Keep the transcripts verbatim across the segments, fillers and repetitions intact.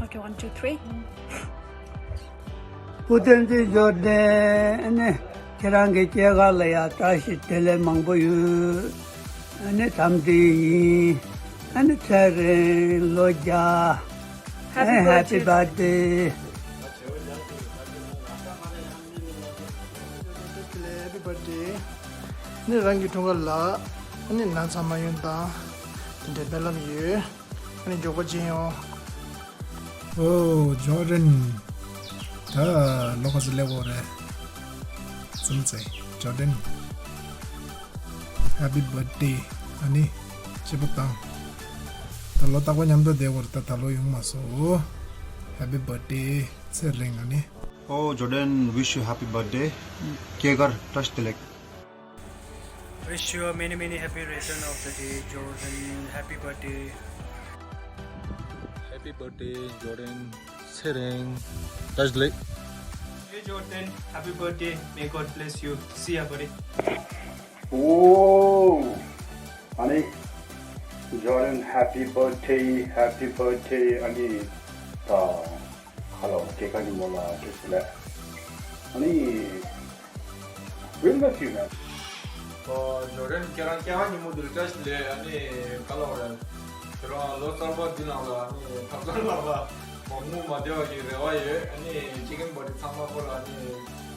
Okay, one, two, three. བུ་བསྟན་འཛིན་འབྱོར་ལྡན། ཨ་ནི་ཁྱེད་རང་གི་སྐྱེས་སྐར་ལ་ཡང་བཀྲ་ཤིས་བདེ་ལེགས་མང་པོ་ཡོད། ཨ་ནི་འཚམས་འདྲི་ཡིན། ཨ་ནི་ཚེ་རིང་ལོ་བརྒྱ། Happy birthday. Happy birthday. ནི་རང་གི་འཁྲུངས་སྐར་ལ་ནི་ན་ཚ་མ་ཡོང་དང་། དེ་འདྲའི་སྨོན་ལམ་ཡོད། ཨ་ནི་མགྱོགས་པོ་ཅིག་ཡོང་། ཨོ་ཇོ་ཌན། ད་ལོ་ག་ཚོད་སླེབས་ཡོད་རེད། ཙམ་ཙེ་ཇོ་ཌན། Happy birthday. ཨ་ནི་སྐྱིད་པོ་བཏང་། ད་ལོ་རྟག་པར་མཉམ་དུ་བསྡད་ཡོད་རེད། ད་ད་ལོ་ཡོང་མ་སོང་། Happy birthday. ཚེ་རིང་། ཨ་ནི། Oh Jordan, wish you happy birthday. སྐྱེས་སྐར་བཀྲ་ཤིས་བདེ་ལེགས། Wish you a many, many happy return of the day, Jordan. Happy birthday. Happy birthday, Jordan. ཚེ་རིང་། བཀྲ་ཤིས་བདེ་ལེགས། Hey Jordan, happy birthday. May God bless you. See ya, buddy. Oh, honey, Jordan, happy birthday, happy birthday, honey. ད་ཁ་ལོ་སྐྱེས་སྐར་ཉིན་མོ་ལ་བཀྲ་ཤིས་བདེ་ལེགས། ཨ་ནི། We love you, man. ཨོ་ཇོ་ཌན། ཁྱེད་རང་སྐྱེས་སྐར་ཉིན་མོ་འདིར་བཀྲ་ཤིས་བདེ་ལེགས། ཨ་ནི་ག་ལབ་དགོས་རེད། ཁྱེད་རང་ལོ་གསར་པ་འདི་ནང་ལ་ཨ་ནི་ཐབ་ཚང་ནང་ལ་མང་མོ་མ་བདེ་བ་གི་རེ་བ་ཡོད། ཨ་ནི་ཅི་ཀན་བ་ཌེ་ཚང་མ་ཁོ་ལ་ཨ་ནི་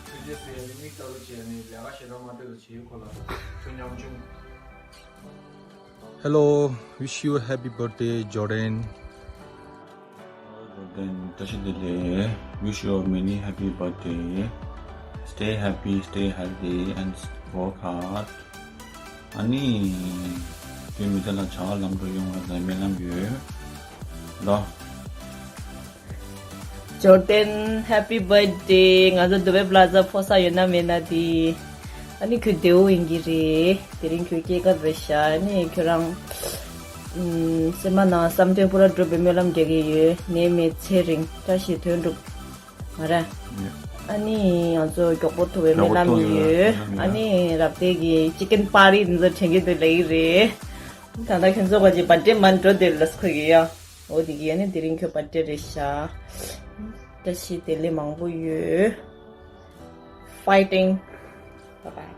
ཐུགས་རྗེ་ཆེ། ཨ་ནི་མིག་ལྟ་རུ་བྱེད། ཨ་ནི་ལས་ཀ་ཞེ་དྲག་མ་སྤྲད་རུ་བྱེད། ཁོ་ལ་ཁྱོད་ཉམ་ཆུང་། Hello, wish you a happy birthday, Jordan. Jordan, བཀྲ་ཤིས་བདེ་ལེགས། Wish you many happy birthday. Stay happy, stay healthy and work hard. ཨ་ནི། དེ་མི་ཚེ་ལ་བྱ་བ་ལམ་འགྲོ་ཡོང་བ་དང་སྨོན་ལམ་ཡོད། ལོ། ཇོར་ཌན། Happy birthday. ང་ཚོ་ཌུ་བའི་པ་ལ་ཛ་ཕོ་ས་ཡོད་ན་མེད་ན་དེ། ཨ་ནི་ཁྱོད་བདེ་བོ་ཡིན་གྱི་རེད། དེ་རིང་ཁྱོད་སྐྱེས་སྐར་རེད་ཤག་ཨ་ནི་ཁྱོད་རང་། ཨམ། སེམས་པ་ནང་བསམ་དོན་པུ་ར་འགྲུབ་པའི་སྨོན་ལམ་རྒྱག་གི་ཡོད། ནད་མེད་ཚེ་རིང་། བཀྲ་ཤིས་དོན་འགྲུབ། ང་ར། ཨ་ནི་ང་ཚོ་མགྱོགས་པོ་ཐུག་པའི་སྨོན་ལམ་ཡོད། ཨ་ནི་རབ་བདེ་གི་ཅི་ཀན་པ་རི་འདི་ཚོ་དྲན་གྱི་འདུག་ལེགས་རེད། ད་ལྟ་ཁྱོད་ཚོ་ག་ཅི་བར་ཌེ་མན་འགྲོ་དེ་ལ་སྐུ་གི་ཡ། འོ་དེ་གི་ཡ་ནི་དེ་རིང་ཁྱོད་བར་ཌེ་རེད་ཤག་བཀྲ་ཤིས་བདེ་ལེགས་མང་པོ་ཡོད། Fighting. Bye bye.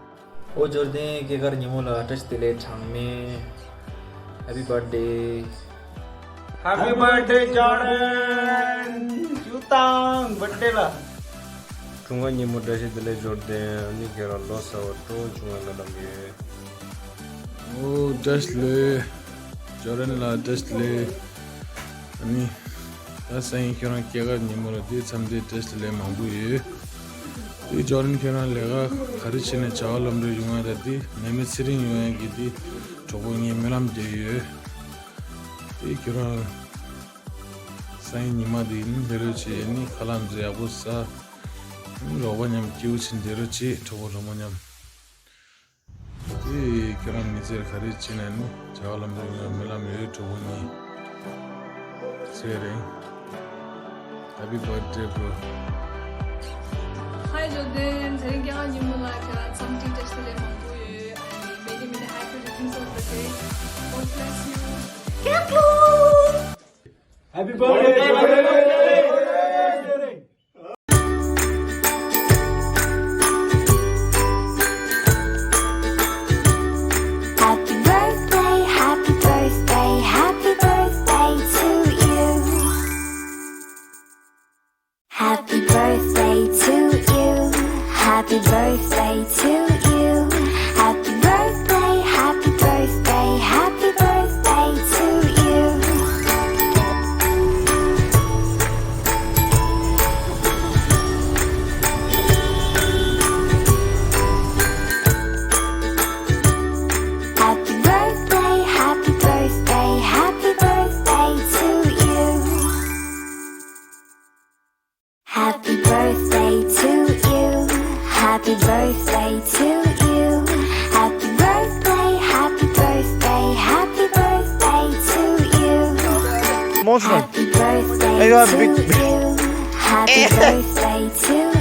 ཨོ་ཇོར་ཌན། སྐྱེས་སྐར་ཉིན་མོ་ལ་བཀྲ་ཤིས་བདེ་ལེགས་གྲངས་མེད། Happy birthday. Happy birthday, Jordan. ཞུ་དང་བར་ཌེ་ལ། འཁྲུངས་སྐར་ཉིན་མོ་བཀྲ་ཤིས་བདེ་ལེགས་ཇོར་ཌན། ཨ་ནི་ཁྱེད་རང་ལོ་གསར་པ་སྤྲོ་བོ་བྱུང་བའི་སྨོན་ལམ་ཡོད། ཨོ་བཀྲ་ཤིས་བདེ་ལེགས། ཇོར་ཌན་ལགས་བཀྲ་ཤིས་བདེ་ལེགས། ཨ་ནི། ད་སང་ཉིན་ཁྱོད་རང་སྐྱེས་སྐར་ཉིན་མོ་ལ་དེ་འཚམས་འདྲི་བཀྲ་ཤིས་བདེ་ལེགས་མང་པོ་ཡོད། དེ་ཇོར་ཌན་ཁྱོད་རང་ལས་ཀ་ག་རེ་བྱས་ནས་བྱ་བ་ལམ་འགྲོ་ཡོང་ཡ་ད་དེ་ནད་མེད་ཚེ་རིང་ཡོང་ཡ་གི་དེ་གྲོགས་པོ་ངས་སྨོན་ལམ་རྒྱག་ཡོད། དེ་ཁྱོད་རང་སང་ཉིན་ཉི་མ་དེ་ཡིན་བསྡད་རོགས་བྱེད། ཨ་ནི་ཁ་ལག་མཛེས་ཡག་པོ་ཟ། ཨ་ནི་རོགས་པ་མཉམ་སྐྱིད་པོ་བྱས་བསྡད་རོགས་བྱེད། གྲོགས་པོ་གྲོགས་མོ་མཉམ། དེ་ཁྱོད་རང་མི་ཚེར་ག་རེ་བྱེད་ན་ནི་བྱ་བ་ལམ་འགྲོ་ཡོང་སྨོན་ལམ་ཡོད། གྲོགས་པོ་གཉིས་ཚེ་རིང་། Happy birthday, bro. Hi Jordan. ཚེ་རིང་སྐྱེས་སྐར་ཉིན་མོ་ལ་ཁྱོད་རང་འཚམས་འདྲི་བཀྲ་ཤིས་བདེ་ལེགས་མང་པོ་ཡོད། And many, many happy returns of the day. God bless you. Happy birthday, Jordan. Happy birthday, happy birthday, happy birthday to you. Happy birthday to you. Happy birthday to you. Happy birthday, happy birthday, happy birthday to you. Happy birthday, happy birthday, happy birthday to you. Happy birthday to you. Happy birthday to you. Happy birthday, happy birthday, happy birthday to you. Emotional. Happy birthday to you. Happy birthday to